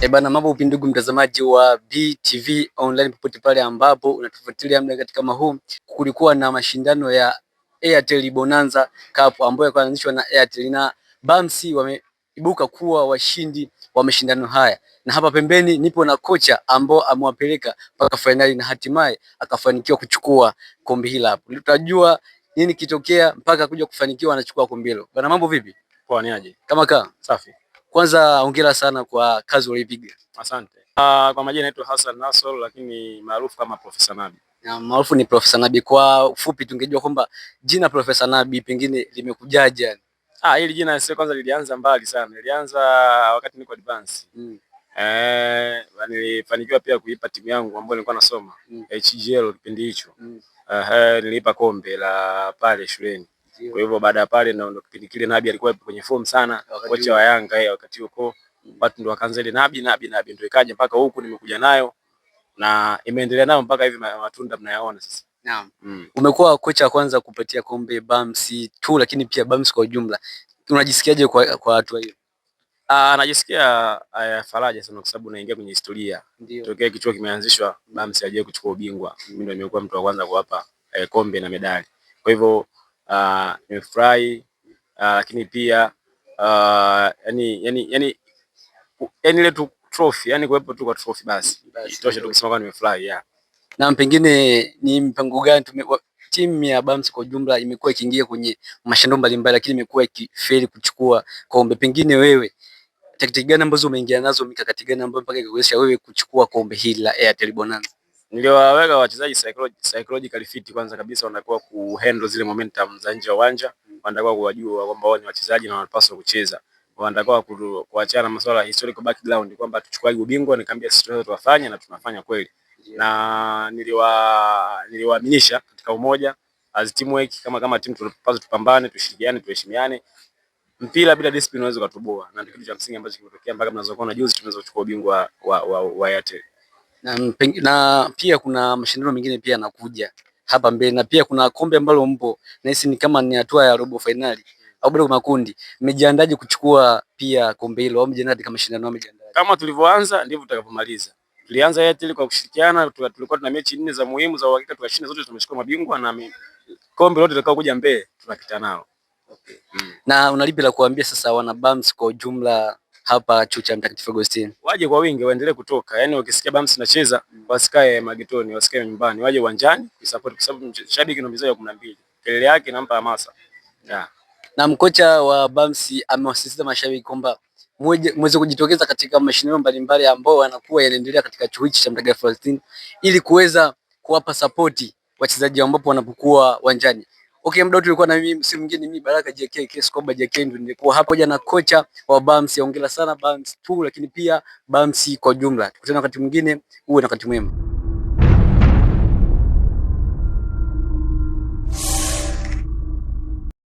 E bana, mambo vipi ndugu mtazamaji wa BTV Online popote pale ambapo unatufuatilia muda katika kama huu, kulikuwa na mashindano ya Airtel Bonanza Cup ambayo yalikuwa yanaanzishwa na Airtel na Bamsi wameibuka kuwa washindi wa mashindano haya, na hapa pembeni nipo na kocha ambao amewapeleka mpaka fainali na hatimaye akafanikiwa kuchukua kombe hili hapo. Tutajua nini kitokea mpaka kuja kufanikiwa anachukua kombe hilo. Bana, mambo vipi? Poa, ni aje? Kama kaa. Safi. Kwanza hongera sana kwa kazi uliyopiga. Asante. Kwa majina naitwa Hassan Nasor lakini maarufu kama Profesa Nabi. Na maarufu ni Profesa Nabi. Kwa ufupi tungejua kwamba jina Profesa Nabi pengine limekujaje yani? Hili jina sio kwanza lilianza mbali sana. Lilianza wakati niko advance. Nilifanikiwa pia kuipa timu yangu ambayo nilikuwa nasoma HGL kipindi hicho. Niliipa kombe la pale shuleni. Kwa hivyo baada ya pale na kipindi kile Nabi alikuwa kwenye form sana, kocha wa Yanga yeye wakati huko. Watu ndo wakaanza ile Nabi Nabi Nabi, ndio ikaja mpaka huku nimekuja nayo na imeendelea nayo mpaka hivi matunda mnayaona sasa. Naam. Umekuwa kocha wa kwanza kupatia kombe Bamsi tu lakini pia Bamsi kwa ujumla. Unajisikiaje kwa hatua hiyo? Najisikia faraja sana kwa sababu naingia kwenye historia. Tokea kichuo kimeanzishwa Bamsi hajawahi kuchukua ubingwa. Mimi ndio nimekuwa mtu wa kwanza kuwapa kombe na medali. Kwa hivyo nimefurahi, lakini pia yani ile tu trophy, yani kuwepo tu kwa trophy basi. Itoshe tu kusema kwamba nimefurahi, yeah. Na pengine ni mpango gani timu ya Bamsi kwa ujumla imekuwa ikiingia kwenye mashindano mbalimbali lakini imekuwa ikifeli kuchukua kombe. Pengine wewe taktiki gani ambazo umeingia nazo, mikakati gani ambayo mpaka ikakuwezesha wewe kuchukua kombe hili la Airtel Bonanza? Niliwaweka wachezaji psychologically fit kwanza kabisa, wanatakiwa kuhandle zile momentum za nje ya uwanja, wanatakiwa kuwajua kwamba wao ni wachezaji na wanapaswa kucheza. Wanatakiwa kuachana na masuala ya historical background kwamba tuchukuaje ubingwa, nikamwambia sisi tunaweza tuwafanye na tunafanya kweli. Na niliwaaminisha katika umoja as teamwork, kama timu tunapaswa tupambane, tushirikiane, tuheshimiane. Mpira bila discipline unaweza ukatoboa, na ndio kitu cha msingi ambacho kimetokea mpaka mnaanza kuona juzi tumeweza kuchukua ubingwa wa Airtel. Na pia kuna mashindano mengine pia yanakuja hapa mbele na pia kuna kombe ambalo mpo nahisi ni kama ni hatua ya robo finali au bado makundi. Mmejiandaje kuchukua pia kombe hilo au mmejiandaa katika mashindano au mmejiandaje? Kama tulivyoanza ndivyo tutakavyomaliza. Tulianza Airtel kwa kushirikiana, tulikuwa tuna mechi 4 za muhimu za uhakika, tukashinda zote, tumechukua mabingwa na kombe lote litakao kuja mbele tunapita nao. Okay. Na unalipi la kuambia sasa wana Bamsi kwa ujumla hapa chuo cha Mtakatifu Agostino? Waje kwa wingi, waendelee kutoka. Yaani wakisikia Bamsi nacheza, wasikae magetoni, wasikae nyumbani, waje uwanjani kusupport kwa sababu shabiki ndio mchezaji wa 12. Kelele yake inampa hamasa. Yeah. Na mkocha wa Bamsi amewasisitiza mashabiki kwamba muweze kujitokeza katika mashindano mbalimbali ambayo yanakuwa yanaendelea katika chuo hichi cha Mtakatifu Agostino ili kuweza kuwapa sapoti wachezaji ambapo wanapokuwa uwanjani. Okay, muda tulikuwa na mimi si mwingine mimi Baraka JK Keskoba JK ndio nilikuwa hapo pamoja na kocha wa Bamsi. Hongera sana Bamsi tu lakini pia Bamsi kwa jumla. Tukutane wakati mwingine, uwe na wakati mwema.